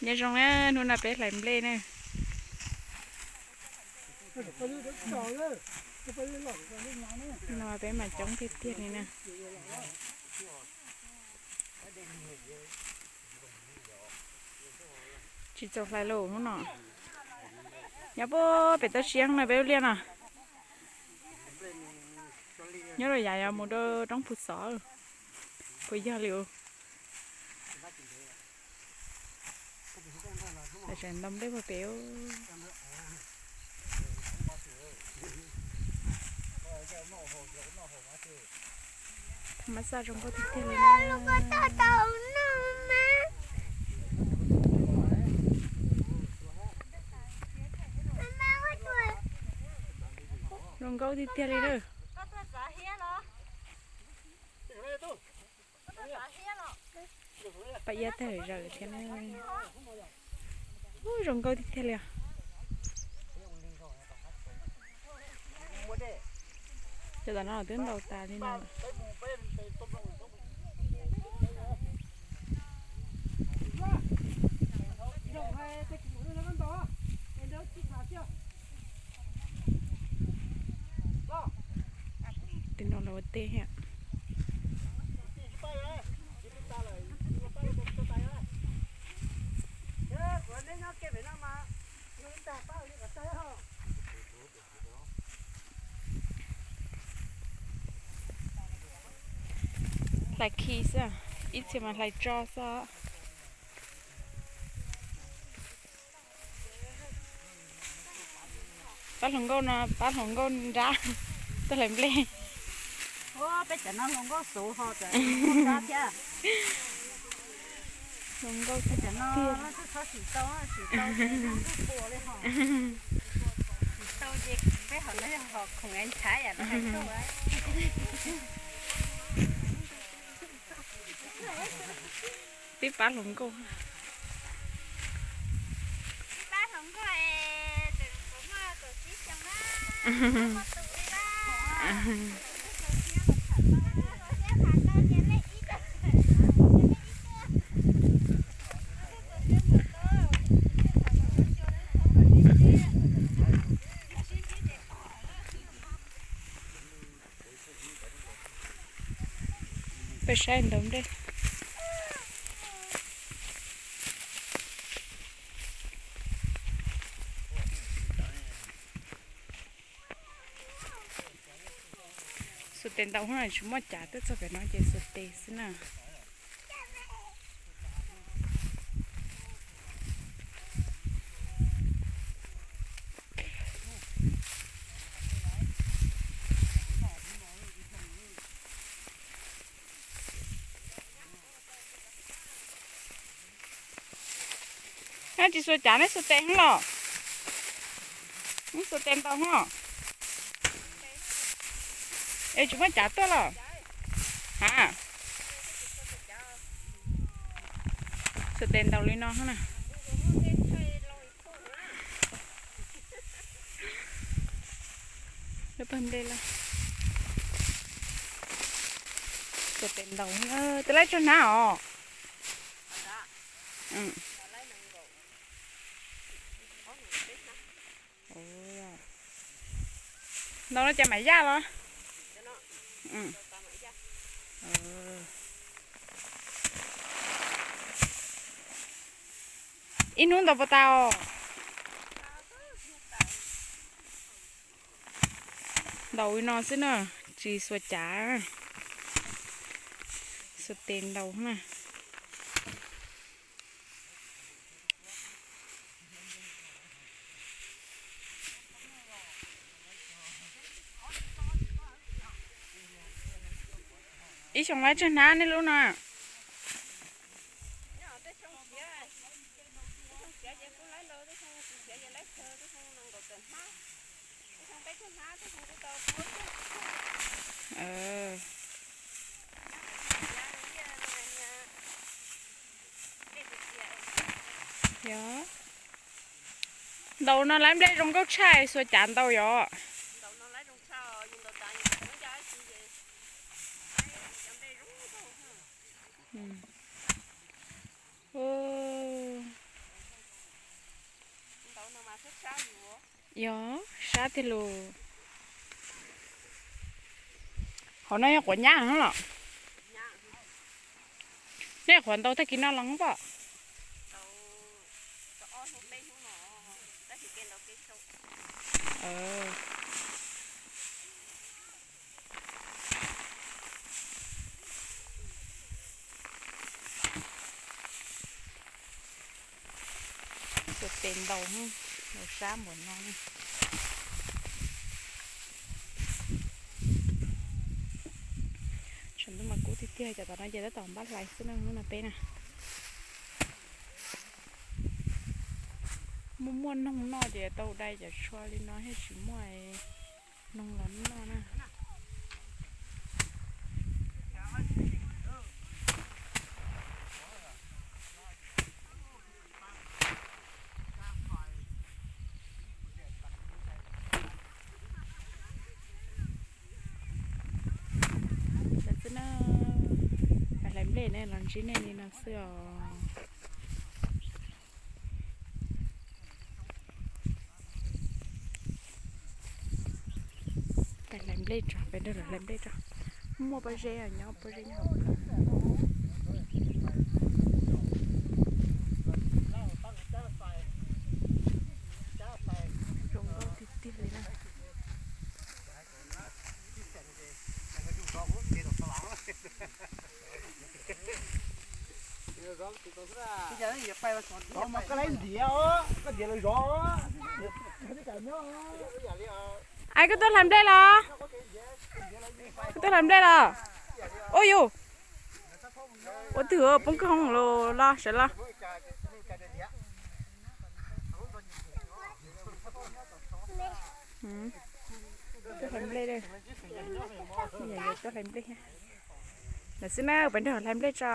Nyob zoo na, hnub no peb hlais nplej na. No peb mas coob tiag tiag li na. Tsis txaus hlais lauj hnub no. Nyob puag pem toj siab no peb ua liaj no. Nyob rau yav yuav mus rau roob Phu Xov. Puas yog li? Tam sim ntaus nplej puag pem. Thaj ma xaj zoo nkauj tiag tiag li na. Zoo nkauj tiag tiag li lawm. Pab iab tawg zaws thiab na. Ub, zoo nkauj tiag tiag li os. Cov tom no twb ntaus tas li no. Tej no lawv ua teb thiab. Hlais khi xwb, ib txhia mas hlais tso xwb. Pab hluas nkauj no, pab hluas nkauj nrab, tuaj hlais nplej. Peb cov no hluas nkauj xuv ho cov nrab thiab. Hluas nkauj tiag. Tsis tau, tsis tau ces peb ho no yog ho khoom ntshav yam no hais tuaj. Tib pab hluas nkauj. Peb saib ntaus nplej. Xuas tes ntaus na, tsis muaj cav tuaj txog pem no ces xuas tes xwb na. Neb tsis xuas cav, neb xuas tes los? Neb xuas tes ntaus os? Es tsis muaj cav tuaj los? Ha, xuas tes ntaus li no na. Lub pawg nplej lawm. Xuas tes ntaus, tes laib tsawg hnab os? Ntaus no ces mam yaj los? Ib hnub ntaus puas tas os? Ntaus li no xwb na, tsis xuas cav, xuas tes ntaus na. Ib xyoo laib tsawg hnab nej lub no? Yog, ntaus no laib nplej zoo nkauj tshaj xuas cav ntaus yom. Yog, sab tiag lus. Hauv no yog quav nyab los? Nej quav ntau tag kis no los pom? Tus tes ntaus, ntaus sab npaum no. Tshav ntuj mas kub tiag tiag, cov tom no ces tab tom npaj hlais xwb na, hnub no peb na. Muaj muaj noog noj ces tau dai cov tshuaj li no, thiaj tsis muaj noog los noj na. Xwb na, hlais nplej ne los ntsib nej li no xwb os. Peb hlais nplej tso, peb nrog lawv hlais nplej tso. Muaj pob zeb, nyob pob zeb nyob hauv plawv. Zoo nkauj tiag tiag li na. Ai, koj tuaj hlais nplej los? Koj tuaj hlais nplej los? Ua yus, ua twg poob kwj hoob los los sawv los? Tuaj hlais nplej, tuaj hlais nplej. Lawv xwb na, peb nrog hlais nplej tso.